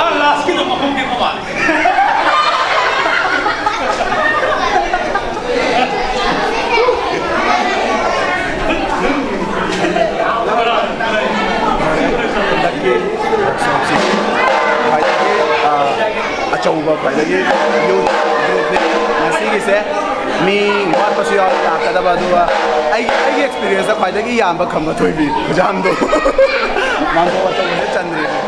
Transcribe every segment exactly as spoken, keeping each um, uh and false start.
ꯑꯥ, ꯂꯥꯁꯀꯤꯗꯣ ꯃꯈꯣꯡ ꯇꯦꯛꯄ ꯃꯥꯜꯂꯦ꯫ ꯍꯟꯗꯛꯀꯤ ꯋꯥꯔꯛꯁꯣꯞꯁꯤ ꯈ꯭ꯋꯥꯏꯗꯒꯤ, ꯑ, ꯑꯆꯧꯕ, ꯈ꯭ꯋꯥꯏꯗꯒꯤ ꯌꯨꯠ ꯒ꯭ꯔꯨꯞꯅꯤ꯫ ꯉꯁꯤꯒꯤꯁꯦ ꯃꯤ ꯋꯥꯠꯄꯁꯨ ꯌꯥꯎꯏ ꯂꯥꯛꯀꯗꯕ, ꯑꯗꯨꯒ ꯑꯩꯒꯤ, ꯑꯩꯒꯤ ꯑꯦꯛꯁꯄꯤꯔꯤꯌꯦꯟꯁꯇ ꯈ꯭ꯋꯥꯏꯗꯒꯤ ꯌꯥꯝꯕ ꯈꯝꯕ ꯊꯣꯏꯕꯤ ꯈꯨꯖꯥꯝꯗꯣ꯫ ꯃꯥꯡꯒꯣꯜ ꯑꯆꯧꯕꯗ ꯆꯟꯗ꯭ꯔꯤꯕꯅꯤ꯫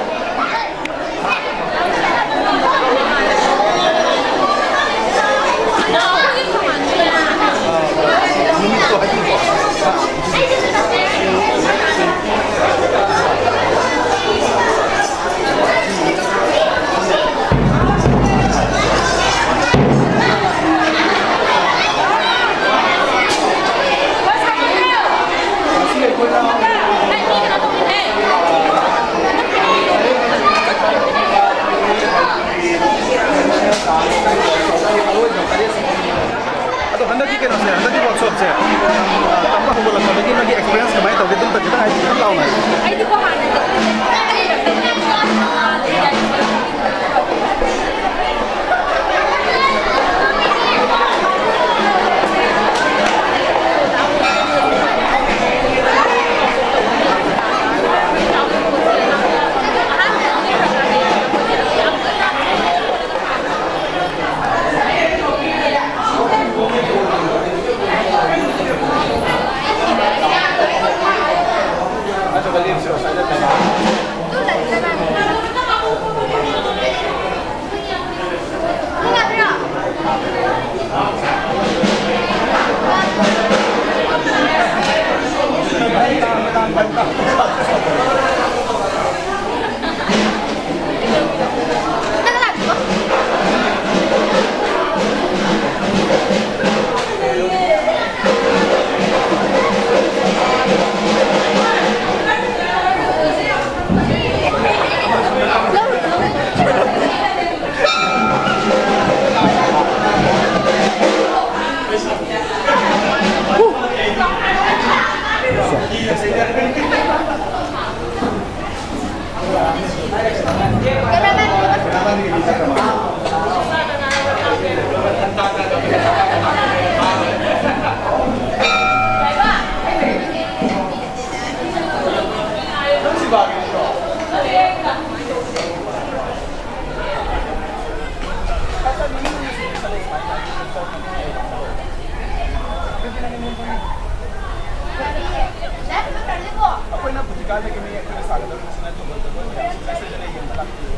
ꯑꯩꯈꯣꯏꯅ ꯍꯧꯖꯤꯛꯀꯥꯟꯗꯒꯤ ꯃꯤ ꯑꯩꯈꯣꯏꯅ ꯁꯥꯒꯗꯧꯔꯤꯕꯁꯤꯅ ꯊꯧꯒꯜ ꯖꯒꯣꯏ ꯃꯌꯥꯝꯁꯤꯡ ꯑꯁꯤꯗ ꯌꯦꯡꯕ ꯂꯥꯛꯄꯤꯌꯨ꯫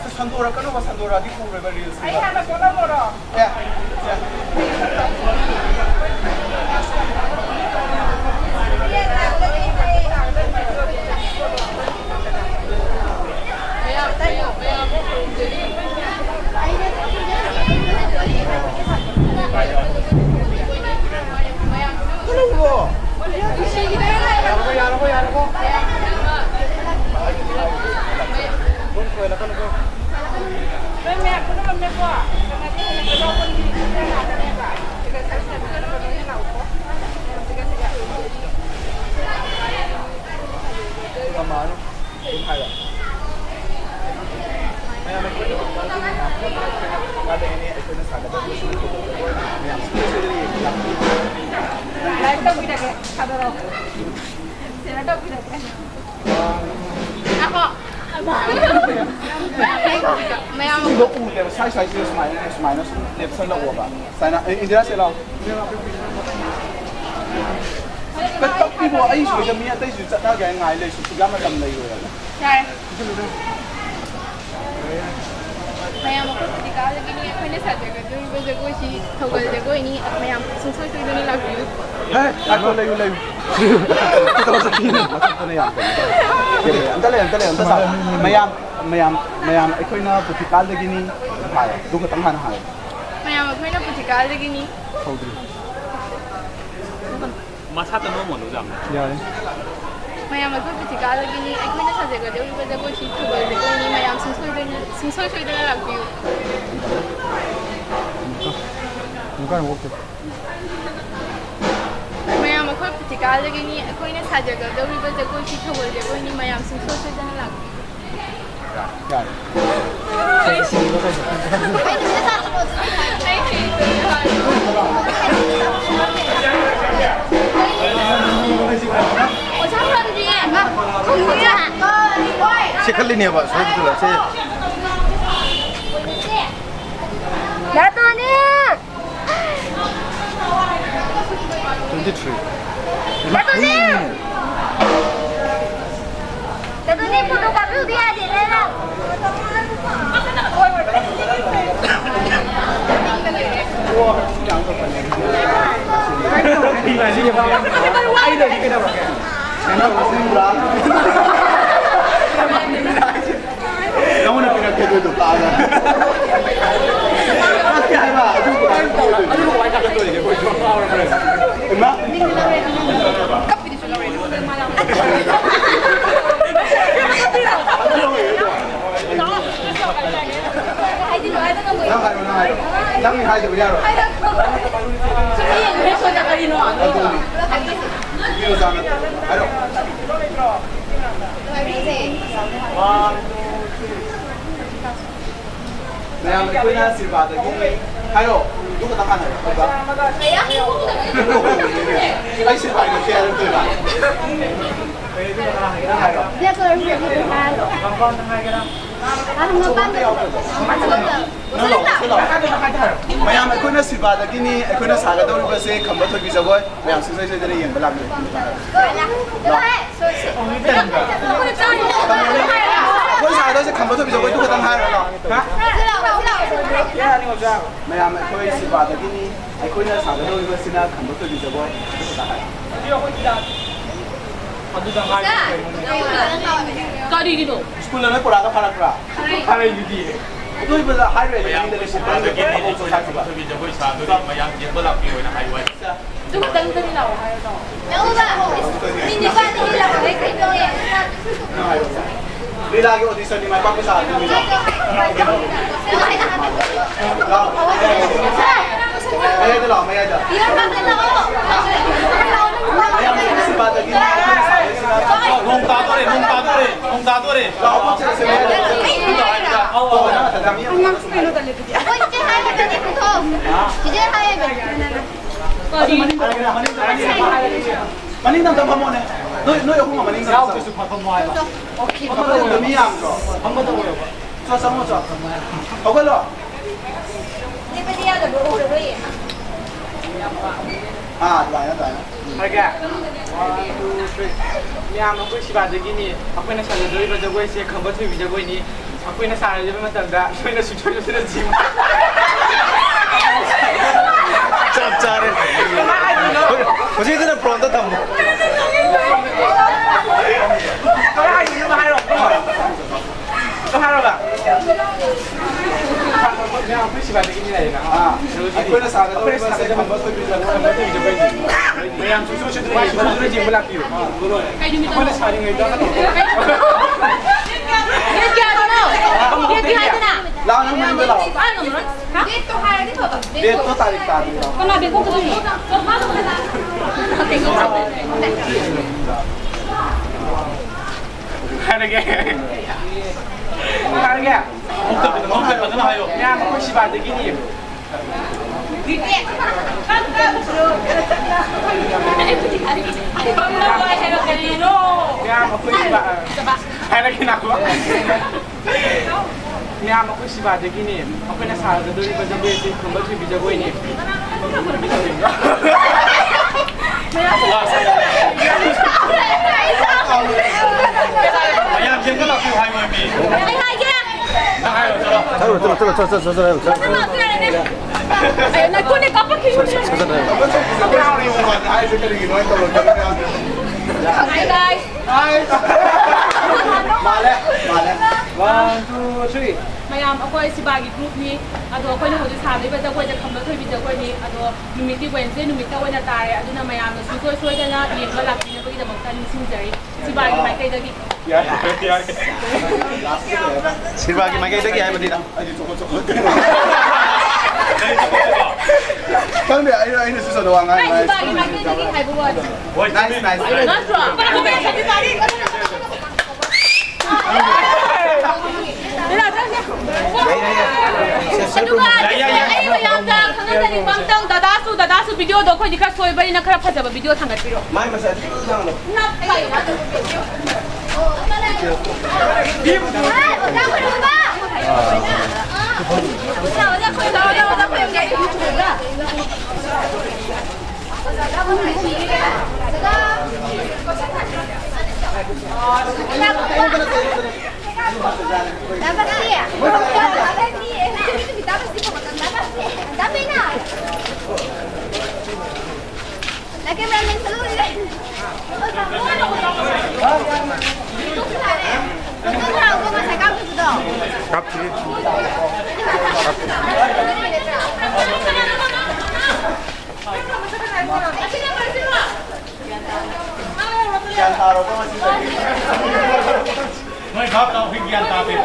ꯁꯦ, ꯁꯟꯗꯣꯔꯛꯀꯅꯣꯕ, ꯁꯟꯗꯣꯔꯛꯑꯗꯤ ꯎꯔꯣꯏꯕ ꯔꯤꯜꯁ꯫ ꯑꯩ ꯍꯥꯟꯅ ꯄꯣꯠ ꯂꯧꯔꯣ? ꯑꯦ, ꯑꯦ꯫ ꯃꯌꯥꯝ ꯑꯩꯈꯣꯏꯅ ꯀꯥꯗꯒꯤꯅꯤ ꯑꯩꯈꯣꯏꯅ ꯁꯥꯒꯗꯕꯁꯤꯅ ꯃꯌꯥꯝ ꯂꯥꯏꯔꯤꯛ ꯇꯧꯕꯤꯔꯒꯦ, ꯊꯥꯗꯣꯔꯛꯑꯣ꯫ ꯁꯤꯅ ꯇꯧꯕꯤꯔꯒꯦ꯫ ꯉꯥꯏꯈꯣ꯫ ꯃꯌꯥꯝ ꯁꯤꯗꯣ ꯎꯗꯦꯕ, ꯁ꯭ꯋꯥꯏ ꯁ꯭ꯋꯥꯏꯁꯤꯗ ꯁꯨꯃꯥꯏꯅ, ꯁꯨꯃꯥꯏꯅ ꯁꯨꯝ ꯂꯦꯞꯁꯜꯂꯛꯑꯣꯕ꯫ ꯁꯨꯃꯥꯏꯅ, ꯑꯦ, ꯏꯟꯗꯤꯔꯥ, ꯁꯤ ꯂꯥꯎ꯫ ꯀꯛꯄꯤꯕꯣ, ꯑꯩ ꯁꯣꯏꯗ ꯃꯤ ꯑꯇꯩꯁꯨ ꯆꯠꯅꯒꯦ ꯍꯥꯏꯅ ꯉꯥꯏ ꯂꯩ, ꯁꯨꯇꯤꯒ ꯃꯇꯝ ꯂꯩꯔꯣꯏꯕ꯫ ꯌꯥꯔꯦ꯫ ꯃꯌꯥꯝ ꯑꯩꯈꯣꯏ ꯍꯧꯖꯤꯛꯀꯥꯟꯗꯒꯤꯅꯤ ꯑꯩꯈꯣꯏꯅ ꯁꯥꯖꯒꯗꯧꯔꯤꯕ ꯖꯒꯣꯏꯁꯤ ꯊꯧꯒꯜ ꯖꯒꯣꯏꯅꯤ꯫ ꯃꯌꯥꯝ ꯁꯨꯡꯁꯣꯏ ꯁꯣꯏꯗꯅ ꯂꯥꯛꯄꯤꯌꯨ꯫ ꯍꯦ, ꯉꯥꯏꯈꯣ, ꯂꯩꯌꯨ, ꯂꯩꯌꯨ꯫ ꯃꯊꯛꯇꯅ ꯌꯥꯝ ꯀꯩꯅꯣ ꯇꯧꯔꯦ꯫ ꯑꯝꯇ ꯂꯩꯌꯨ, ꯑꯝꯇ ꯂꯩꯌꯨ, ꯑꯝꯇ ꯁꯥꯎ꯫ ꯃꯌꯥꯝ, ꯃꯌꯥꯝ, ꯃꯌꯥꯝ ꯑꯩꯈꯣꯏꯅ ꯄꯨꯊꯤꯀꯥꯜꯗꯒꯤꯅꯤ ꯍꯥꯏꯌꯣ꯫ ꯑꯗꯨ ꯈꯛꯇꯪ ꯍꯥꯟꯅ ꯍꯥꯏꯌꯣ꯫ ꯃꯌꯥꯝ ꯑꯩꯈꯣꯏꯅ ꯄꯨꯊꯤꯀꯥꯜꯗꯒꯤꯅꯤ꯫ ꯍꯧꯗ꯭ꯔꯤ꯫ ꯃꯁꯥꯇ ꯅꯣꯡꯃ ꯂꯧꯖꯕꯅꯦ꯫ ꯌꯥꯔꯦ꯫ ꯃꯌꯥꯝ ꯑꯩꯈꯣꯏ ꯄꯨꯊꯤꯀꯥꯜꯗꯒꯤꯅꯤ꯫ ꯑꯩꯈꯣꯏꯅ ꯁꯥꯖꯒꯗꯧꯔꯤꯕ ꯖꯒꯣꯏꯁꯤ ꯊꯧꯒꯜ ꯖꯒꯣꯏꯅꯤ꯫ ꯃꯌꯥꯝ ꯁꯨꯡꯁꯣꯏꯗꯅ, ꯁꯨꯡꯁꯣꯏ ꯁꯣꯏꯗꯅ ꯂꯥꯛꯄꯤꯌꯨ꯫ ꯑꯃꯨꯛꯀ ꯍꯟꯅ ꯑꯣꯛꯀꯦ꯫ ꯃꯌꯥꯝ ꯑꯩꯈꯣꯏ ꯄꯨꯊꯤꯀꯥꯜꯗꯒꯤꯅꯤ꯫ ꯑꯩꯈꯣꯏꯅ ꯁꯥꯖꯒꯗꯧꯔꯤꯕ ꯖꯒꯣꯏꯁꯤ ꯊꯧꯒꯜ ꯖꯒꯣꯏꯅꯤ꯫ ꯃꯌꯥꯝ ꯁꯨꯡꯁꯣꯏ ꯁꯣꯏꯗꯅ ꯂꯥꯛꯄꯤꯌꯨ꯫ ꯁꯤ ꯈꯜꯂꯤꯅꯦꯕ ꯁꯣꯏꯕꯗꯨꯗ ꯁꯤ꯫ ꯅꯥꯇꯣꯟꯅꯤ! Twenty three. ꯅꯥꯇꯣꯟꯅꯤ! ꯅꯥꯇꯣꯟꯅꯤ, photo ꯀꯥꯞꯄꯤꯌꯨꯗꯤ ꯌꯥꯗꯦꯅꯦ ꯅꯪ꯫ ꯅꯉꯣꯟꯗ ꯄꯤꯔꯛꯀꯦ ꯑꯗꯨꯗꯣ ꯀꯛꯑꯒ꯫ ꯀꯛꯀꯦ ꯍꯥꯏꯕ, ꯑꯗꯨ ꯀꯃꯥꯏꯅ ꯇꯧꯗꯣꯏꯅꯣ? ꯑꯗꯨ ꯀꯃꯥꯏꯅ ꯀꯛꯀꯗꯣꯏꯅꯣ? ꯑꯩꯈꯣꯏꯁꯨ ꯉꯥꯎꯔꯕ꯭ꯔꯥ? ꯏꯃꯥ? ꯅꯪ ꯍꯥꯏꯔꯣ, ꯅꯪ ꯍꯥꯏꯔꯣ꯫ ꯅꯪ ꯍꯥꯏꯗꯕ ꯌꯥꯔꯣꯏ꯫ ꯑꯗꯨꯅꯤ꯫ ꯅꯨꯄꯤ ꯃꯆꯥꯅ ꯍꯥꯏꯔꯣ꯫ ꯃꯌꯥꯝ ꯑꯩꯈꯣꯏꯅ ꯁꯤꯜꯚꯥꯗꯒꯤ ꯍꯥꯏꯔꯣ꯫ ꯑꯗꯨ ꯈꯛꯇꯪ ꯍꯥꯟꯅ ꯍꯥꯏꯔꯣ꯫ ꯑꯩ ꯁꯤꯜꯚꯥꯒꯤ ꯅꯠꯇꯦ ꯍꯥꯏꯔꯛꯇꯣꯏꯕ꯫ ꯅꯪ ꯍꯥꯏꯔꯣ꯫ ꯅꯪ ꯂꯥꯛꯑꯣ, ꯁꯤ ꯂꯥꯛꯑꯣ꯫ ꯃꯌꯥꯝ ꯑꯩꯈꯣꯏꯅ ꯁꯤꯜꯚꯥꯗꯒꯤꯅꯤ, ꯑꯩꯈꯣꯏꯅ ꯁꯥꯒꯗꯧꯔꯤꯕꯁꯦ ꯈꯝꯕ ꯊꯣꯏꯕꯤ ꯖꯒꯣꯏ꯫ ꯃꯌꯥꯝ ꯁꯨꯡꯁꯣꯏ ꯁꯣꯏꯗꯅ ꯌꯦꯡꯕ ꯂꯥꯛꯄꯤꯌꯨ꯫ ꯑꯩꯈꯣꯏ ꯁꯥꯒꯗꯧꯔꯤꯁꯦ ꯈꯝꯕ ꯊꯣꯏꯕꯤ ꯖꯒꯣꯏꯗꯨ ꯈꯛꯇꯪ ꯍꯥꯏꯔꯣ ꯂꯥꯛꯑꯣ꯫ ꯃꯌꯥꯝ ꯑꯩꯈꯣꯏ ꯁꯤꯜꯚꯥꯗꯒꯤꯅꯤ, ꯑꯩꯈꯣꯏꯅ ꯁꯥꯒꯗꯧꯔꯤꯕꯁꯤꯅ ꯈꯝꯕ ꯊꯣꯏꯕꯤ ꯖꯒꯣꯏ꯫ ꯀꯔꯤꯒꯤꯅꯣ? ꯁ꯭ꯀꯨꯜꯗ ꯅꯣꯏ ꯄꯨꯔꯛꯑꯒ ꯐꯥꯔꯛꯄ꯭ꯔꯥ? ꯐꯥꯔꯛꯏꯗꯨꯗꯤ꯫ ꯅꯣꯏꯕꯨ ꯍꯥꯏꯔꯣꯏꯗ, ꯃꯌꯥꯝ ꯃꯤꯗ ꯑꯩꯈꯣꯏ ꯁꯤꯜꯚꯥꯗꯒꯤꯅꯦ, ꯑꯩꯈꯣꯏ ꯈꯝꯕ ꯊꯣꯏꯕꯤ ꯖꯒꯣꯏ ꯁꯥꯗꯣꯏꯅꯦ, ꯃꯌꯥꯝ ꯌꯦꯡꯕ ꯂꯥꯛꯄꯤꯌꯣꯅ ꯍꯥꯏꯌꯨ ꯍꯥꯏ꯫ ꯑꯗꯨ ꯈꯛꯇꯪꯗꯅꯤ ꯂꯥꯛꯑꯣ ꯍꯥꯏꯔꯗꯣ꯫ ꯃꯤ ꯅꯤꯄꯥꯟꯗꯒꯤ ꯂꯥꯛꯑꯣ ꯍꯥꯏꯈ꯭ꯔꯦ꯫ ꯂꯤꯂꯥꯒꯤ ꯑꯣꯗꯤꯁꯟꯗꯤ ꯃꯥꯏ ꯄꯥꯛꯄ ꯁꯥꯔꯗꯤ ꯃꯤ ꯂꯥꯛꯑꯣ꯫ ꯂꯥꯛꯑꯣ꯫ ꯃꯌꯥꯏꯗ ꯂꯥꯛꯑꯣ, ꯃꯌꯥꯏꯗ꯫ ꯃꯌꯥꯝ ꯁꯤꯜꯚꯥꯗꯒꯤ ꯅꯣꯡ ꯇꯥꯗꯣꯔꯦ, ꯅꯣꯡ ꯇꯥꯗꯣꯔꯦ, ꯅꯣꯡ ꯇꯥꯗꯣꯔꯦ꯫ ꯂꯥꯛꯑꯣ, ꯄꯣꯠ ꯆꯩꯁꯦ ꯃꯌꯥꯏꯗ꯫ ꯑꯧ, ꯑꯧ꯫ ꯑꯉꯥꯡꯁꯨ ꯀꯩꯅꯣ ꯇꯜꯂꯦ ꯑꯗꯨꯗꯤ꯫ ꯑꯩꯈꯣꯏ ꯆꯤꯆꯦ ꯍꯥꯏꯔꯕꯅꯦ, ꯄꯨꯊꯣꯛꯑꯣ꯫ ꯆꯤꯆꯦ ꯍꯥꯏꯔꯕꯅꯦ꯫ ꯃꯅꯤꯡꯗ ꯑꯝꯇ ꯐꯝꯃꯣꯅꯦ꯫ ꯅꯣꯏ, ꯅꯣꯏ ꯑꯍꯨꯝ ꯃꯅꯤꯡꯗ ꯑꯝꯇ ꯆꯪꯉꯣ꯫ ꯌꯥꯎꯗ꯭ꯔꯁꯨ ꯐꯝꯐꯝ ꯍꯥꯏꯕ꯫ ꯐꯝꯕꯗ ꯃꯤ ꯌꯥꯝꯗ꯭ꯔꯣ? ꯐꯝꯕꯗ ꯑꯣꯏꯔꯕ꯫ ꯆꯣ, ꯆꯪꯉꯣ, ꯆꯣ꯫ ꯍꯧꯒꯠꯂꯣ꯫ ꯂꯦꯞꯄꯗꯤ ꯌꯥꯗꯕ꯭ꯔꯣ? ꯎꯔꯔꯣꯏꯌꯦ꯫ ꯑꯥ, ꯑꯗꯨꯃꯥꯏꯅ, ꯑꯗꯨꯃꯥꯏꯅ꯫ ꯍꯥꯏꯒꯦ꯫ One, two, three꯫ ꯃꯌꯥꯝ, ꯑꯩꯈꯣꯏ ꯁꯤꯕꯥꯗꯒꯤꯅꯤ꯫ ꯑꯩꯈꯣꯏꯅ ꯁꯥꯖꯗꯣꯔꯤꯕ ꯖꯒꯣꯏꯁꯦ ꯈꯝꯕ ꯊꯣꯏꯕꯤ ꯖꯒꯣꯏꯅꯤ꯫ ꯑꯩꯈꯣꯏꯅ ꯁꯥꯔꯤꯕ ꯃꯇꯝꯗ ꯅꯣꯏꯅ ꯁꯨꯡꯁꯣꯏ ꯁꯣꯏꯗꯅ ꯆꯤꯡ-, ꯆꯞ ꯆꯥꯔꯦ꯫ ꯀꯃꯥꯏ ꯍꯥꯏꯗꯣꯏꯅꯣ? ꯍꯧꯖꯤꯛꯇꯅ ꯄ꯭ꯔꯣꯟꯗ ꯊꯝꯃꯣ꯫ ꯀꯃꯥꯏ ꯍꯥꯏꯗꯣꯏꯅꯣ ꯍꯥꯏꯔꯣ꯫ ꯀꯃꯥꯏ ꯍꯥꯏꯔꯣꯕ? ꯃꯌꯥꯝ, ꯑꯩꯈꯣꯏ ꯁꯤꯕꯥꯗꯒꯤꯅꯤ ꯂꯩꯔꯦꯅ꯫ ꯑꯥ, ꯑꯩꯈꯣꯏꯅ ꯁꯥꯒꯗꯧꯔꯤꯕꯁꯦ ꯈꯝꯕ ꯊꯣꯏꯕꯤ ꯖꯒꯣꯏ꯫ ꯃꯌꯥꯝ ꯁꯨꯡꯁꯣꯏ ꯁꯣꯏꯗꯅ ꯌꯦꯡꯕ ꯂꯥꯛꯄꯤꯌꯨ꯫ ꯑꯩꯈꯣꯏꯅ ꯁꯥꯔꯤꯉꯩꯗ ꯀꯩꯅꯣ ꯇꯧꯕ꯫ ꯗꯦꯠ ꯀꯌꯥꯗꯅꯣ? ꯗꯦꯠ ꯀꯌꯥꯗꯅ? ꯂꯥꯛꯑꯣ, ꯅꯪ ꯃꯌꯨꯝꯗ ꯂꯥꯛꯑꯣ꯫ ꯄꯥꯏ ꯉꯝꯃꯔꯣꯏ꯫ ꯗꯦꯠꯇꯣ ꯍꯥꯏꯔꯗꯤ ꯐꯕ꯫ ꯗꯦꯠꯇꯣ ꯇꯥꯔꯤꯛ ꯇꯥꯗ꯭ꯔꯤꯕ꯫ ꯀꯅꯥ ꯕꯦꯡꯀꯣꯛꯇ ꯂꯩꯒꯦ? ꯍꯥꯏꯔꯒꯦ꯫ ꯍꯥꯏꯔꯒꯦ꯫ ꯃꯌꯥꯝ ꯑꯩꯈꯣꯏ ꯁꯤꯕꯥꯗꯒꯤꯅꯤ꯫ ꯃꯌꯥꯝ ꯑꯩꯈꯣꯏ ꯁꯤꯕꯥ-, ꯍꯥꯏꯔꯒꯦ ꯅꯥꯀꯣ꯫ ꯃꯌꯥꯝ ꯑꯩꯈꯣꯏ ꯁꯤꯕꯥꯗꯒꯤꯅꯦ꯫ ꯑꯩꯈꯣꯏꯅ ꯁꯥꯒꯗꯧꯔꯤꯕ ꯖꯒꯣꯏ ꯑꯁꯤ ꯈꯝꯕ ꯊꯣꯏꯕꯤ ꯖꯒꯣꯏꯅꯦ꯫ ꯃꯌꯥꯝ ꯌꯦꯡꯕ ꯂꯥꯛꯄꯤꯌꯨ ꯍꯥꯏꯌꯣ ꯃꯤ꯫ ꯑꯩ ꯍꯥꯏꯒꯦ꯫ ꯅꯪ ꯍꯥꯏꯔꯣ, ꯆꯠꯂꯣ꯫ ꯆꯠꯂꯣ, ꯆꯠꯂꯣ, ꯆꯠꯂꯣ, ꯆꯠꯂꯣ, ꯆꯠꯂꯣ, ꯆꯠꯂꯣ, ꯆꯠꯂꯣ꯫ ꯆꯠꯂꯣ, ꯆꯠꯂꯣ, ꯆꯠꯂꯣ꯫ ꯑꯦ, ꯅꯥꯏꯈꯣꯅꯦ, ꯀꯥꯄꯛꯈꯤꯅꯨꯅꯦ꯫ ꯆꯠꯂꯣ, ꯆꯠꯂꯣ꯫ ꯍꯥꯏꯁꯦ ꯀꯔꯤꯒꯤꯅꯣ ꯍꯥꯏꯅ ꯇꯧꯔꯛꯀꯅꯨ꯫ Hi, guys. ꯃꯥꯜꯂꯦ, ꯃꯥꯜꯂꯦ꯫ One, two, three꯫ ꯃꯌꯥꯝ, ꯑꯩꯈꯣꯏ ꯁꯤꯕꯥꯒꯤ groupꯅꯤ꯫ ꯑꯗꯣ ꯑꯩꯈꯣꯏꯅ ꯍꯧꯖꯤꯛ ꯁꯥꯗꯣꯏꯕ ꯖꯒꯣꯏꯁꯦ ꯈꯝꯕ ꯊꯣꯏꯕꯤ ꯖꯒꯣꯏꯅꯤ꯫ ꯑꯗꯣ ꯅꯨꯃꯤꯠꯇꯤ Wednesday ꯅꯨꯃꯤꯠꯇ ꯑꯣꯏꯅ ꯇꯥꯔꯦ꯫ ꯑꯗꯨꯅ ꯃꯌꯥꯝꯅ ꯁꯨꯡꯁꯣꯏ ꯁꯣꯏꯗꯅ ꯌꯦꯡꯕ ꯂꯥꯛꯄꯤꯅꯕꯒꯤꯗꯃꯛꯇ ꯅꯤꯡꯁꯤꯡꯖꯔꯤ꯫ ꯁꯤꯕꯥꯒꯤ ꯃꯥꯏꯀꯩꯗꯒꯤ꯫ ꯌꯥꯔꯦ, ꯌꯥꯔꯦ꯫ ꯁꯤꯕꯥꯒꯤ ꯃꯥꯏꯀꯩꯗꯒꯤ ꯍꯥꯏꯕꯅꯤꯗ꯫ ꯈꯪꯗꯦ, ꯑꯩꯅ, ꯑꯩꯅ ꯁꯤ ꯆꯠꯂꯣ ꯋꯥ ꯉꯥꯡ ꯍꯥꯏ꯫ ꯁꯤꯕꯥꯒꯤ ꯃꯥꯏꯀꯩꯗꯒꯤ ꯍꯥꯏꯕ ꯋꯥꯅꯤ꯫ ꯍꯣꯏ, nice, nice꯫ ꯅꯠꯇ꯭ꯔꯣ? ꯁꯤꯕꯥꯒꯤ ꯃꯥꯏꯀꯩꯗꯒꯤ꯫ ꯂꯥꯛꯑꯣ, ꯆꯠꯁꯦ꯫ ꯑꯗꯨꯒ ꯌꯥꯏ, ꯌꯥꯏ, ꯌꯥꯏ꯫ ꯑꯩ ꯃꯌꯥꯝꯗ ꯈꯪꯍꯟꯖꯅꯤꯡꯕ ꯑꯝꯇꯪ, ꯗꯗꯥꯁꯨ, ꯗꯗꯥꯁꯨ videoꯗꯣ ꯑꯩꯈꯣꯏꯗꯤ ꯈꯔ ꯁꯣꯏꯕꯅꯤꯅ ꯈꯔ ꯐꯖꯕ video ꯊꯥꯡꯒꯠꯄꯤꯔꯣ꯫ ꯃꯥꯏ ꯃꯁꯛ ꯑꯊꯤꯕꯗꯨ ꯊꯥꯡꯒꯠꯂꯣ꯫ ꯅꯞꯄ ꯌꯥꯗꯕ video꯫ ꯑꯣꯖꯥ ꯈꯣꯏꯔꯝꯕ꯫ ꯑꯣꯖꯥ, ꯑꯣꯖꯥ ꯈꯣꯏꯔꯝꯒꯦ꯫ ꯒ꯭ꯌꯥꯟ ꯇꯥꯔꯕꯣ ꯉꯁꯤꯗꯒꯤ? ꯅꯣꯏ ꯚꯥꯞ ꯇꯥꯎ, ꯑꯩꯈꯣꯏ ꯒ꯭ꯌꯥꯟ ꯇꯥꯗꯦ꯫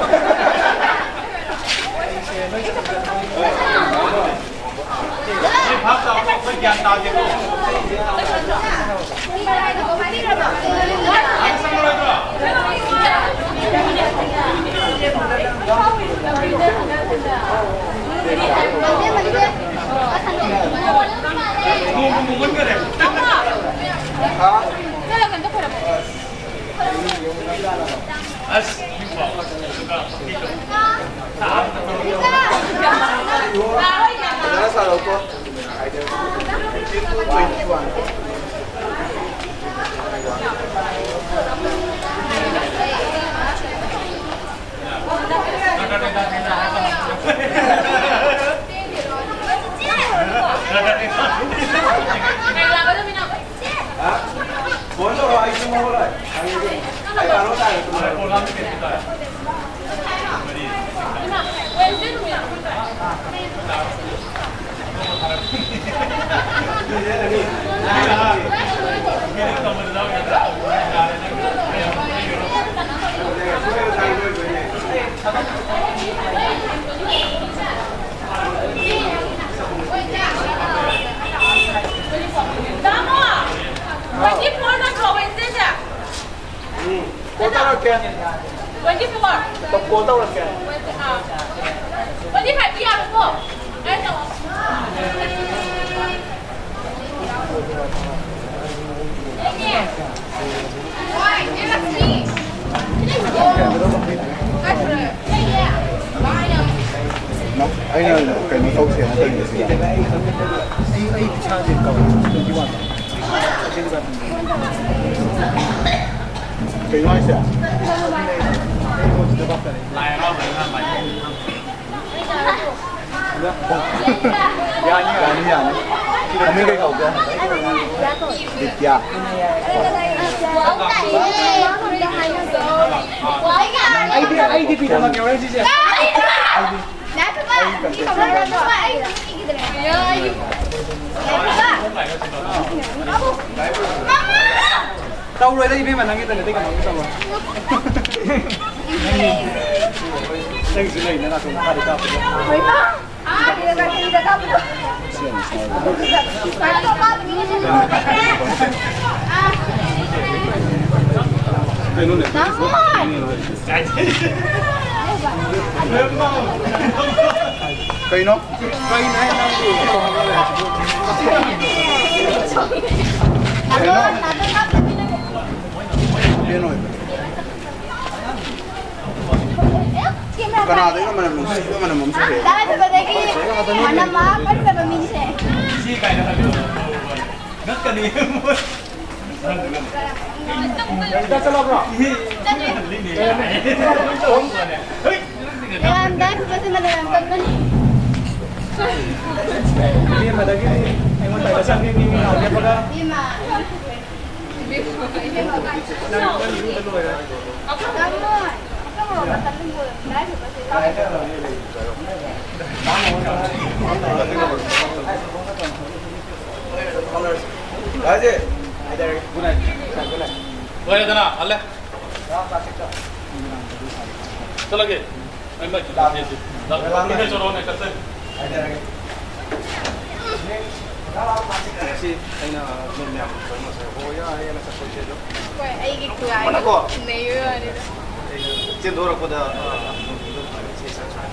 ꯅꯣꯏ ꯚꯥꯞ ꯇꯥꯎ, ꯑꯩꯈꯣꯏ ꯒ꯭ꯌꯥꯟ ꯇꯥꯗꯦꯀꯣ꯫ ꯅꯣꯡꯃ ꯃꯨꯟꯒꯔꯦ꯫ ꯑꯁ꯫ ꯐꯖꯅ ꯁꯥꯔꯛꯎꯀꯣ꯫ ꯍꯥ? ꯐꯣꯟ ꯇꯧꯔꯣ, ꯑꯩ ꯇꯨꯝꯍꯧꯔꯣꯏ꯫ ꯑꯩ ꯕꯥꯔꯣ ꯇꯥꯔꯦ ꯇꯨꯝꯍꯧꯔꯣ꯫ ꯇꯥꯃꯣ! Twenty four ꯅꯠꯇ꯭ꯔꯣ Wednesdayꯁꯦ? ꯎꯝ, call ꯇꯧꯔꯛꯀꯦ꯫ Twenty four꯫ Call ꯇꯧꯔꯛꯀꯦ꯫ ꯑꯥ꯫ Twenty five ꯇꯤ ꯌꯥꯔꯣꯏ꯫ ꯑꯩꯅ ꯀꯩꯅꯣ ꯇꯧꯁꯦꯅ ꯇꯧꯔꯤꯁꯦ꯫ ꯑꯩ, ꯑꯩ ꯏꯁꯥꯁꯦ ꯀꯧꯔꯦ, twenty one꯫ ꯀꯩꯅꯣ ꯍꯥꯏꯁꯦ? ꯌꯥꯅꯤ, ꯌꯥꯅꯤ, ꯌꯥꯅꯤ꯫ ꯃꯃꯤꯡ ꯀꯩ ꯀꯧꯒꯦ? ꯕꯤꯗ꯭ꯌꯥ꯫ ꯑꯩꯗꯤ, ꯑꯩꯗꯤ ꯕꯤꯗ꯭ꯌꯥ ꯌꯧꯔꯦ ꯁꯤꯁꯦ꯫ ꯇꯧꯔꯣꯏꯗ ꯏꯕꯦꯝꯃ, ꯅꯪꯒꯤꯗꯅꯦ ꯑꯇꯩ ꯀꯅꯥꯝꯇ ꯇꯧꯔꯣꯏ꯫ ꯅꯪꯒꯤꯁꯨ ꯂꯩꯅ ꯅꯥꯇꯣꯟ ꯃꯈꯥꯗ ꯀꯥꯞꯄꯗꯣ꯫ ꯀꯩꯅꯣꯅꯦ? ꯀꯩꯅꯣ? ꯀꯩꯅꯣ ꯍꯥꯏ ꯅꯪꯕꯨ? ꯀꯩꯅꯣ? ꯀꯩꯅꯣ? ꯀꯅꯥꯗꯩꯅꯣ ꯃꯅꯝ ꯅꯨꯡꯁꯤꯕ ꯃꯅꯝ ꯑꯃ ꯆꯦꯜꯂꯛꯑꯦ? ꯇꯥꯏꯕꯗꯒꯤ ꯃꯅꯝ ꯑꯃ ꯀꯟꯗꯕ ꯃꯤꯁꯦ꯫ ꯉꯛꯀꯅꯤ꯫ ꯃꯌꯥꯝ ꯇꯥꯏꯕꯁꯦ ꯃꯅꯝ ꯌꯥꯝ ꯀꯟꯕꯅꯤ꯫ ꯏꯕꯦꯝꯃꯗꯒꯤꯗꯤ ꯑꯩꯉꯣꯟꯗ ꯆꯪꯉꯤ ꯃꯤ ꯃꯤ ꯉꯥꯏꯔꯦꯕꯒ꯫ ꯏꯕꯦꯝꯃ꯫ ꯂꯣꯏꯔꯦꯗꯅ, ꯍꯜꯂꯦ꯫ ꯆꯠꯂꯒꯦ꯫ ꯑꯩ ꯃꯩ ꯈꯤꯇꯪ ꯊꯦꯡꯉꯦ꯫ ꯂꯥꯛꯑꯣꯅꯦ, ꯆꯠꯁꯦ꯫ ꯉꯁꯤ ꯑꯩꯅ ꯅꯣꯏ ꯃꯌꯥꯝ ꯂꯣꯏꯅꯃꯛꯁꯦ ꯍꯣꯏ ꯌꯥꯔꯦꯅ ꯆꯠꯄꯁꯦ ꯑꯗꯨꯝ ꯍꯣꯏ, ꯑꯩꯒꯤ ꯈꯨꯔꯥꯏꯗꯣ ꯃꯅꯀꯣ꯫ ꯅꯩꯕꯩ ꯋꯥꯅꯤꯗ꯫ ꯆꯦꯟꯊꯣꯔꯛꯄꯗ, ꯑ, ꯏꯁꯩ ꯁꯛ ꯁꯛ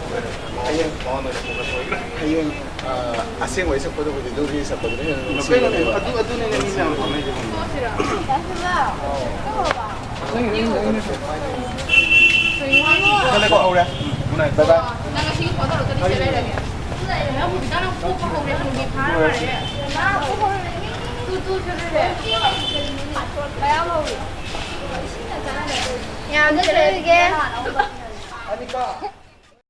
ꯍꯌꯦꯡ ꯃꯉꯣꯟꯗ ꯑꯣꯏꯅ focus ꯑꯣꯏꯈ꯭ꯔꯦ꯫ ꯍꯌꯦꯡ, ꯑ, ꯑꯁꯦꯡꯕ ꯏꯁꯩ ꯁꯛꯄꯗꯨꯕꯨꯗꯤ ꯑꯗꯨꯒꯤ ꯁꯛꯄꯗꯨꯅ ꯍꯦꯟꯅ ꯀꯩꯅꯣꯅꯦ, ꯅꯨꯡꯁꯤꯕꯅꯦꯕ꯫ ꯑꯗꯨ, ꯑꯗꯨꯅꯦ ꯃꯤ ꯃꯌꯥꯝ ꯄꯥꯝꯅꯩꯁꯦ꯫ ꯆꯠꯂꯦꯀꯣ, ꯍꯧꯔꯦ꯫ Good night, bye bye꯫ ꯅꯪ ꯉꯁꯤ ꯌꯥꯝ ꯆꯠꯂꯨꯔꯒꯦ꯫ ꯑꯅꯤꯀꯥ꯫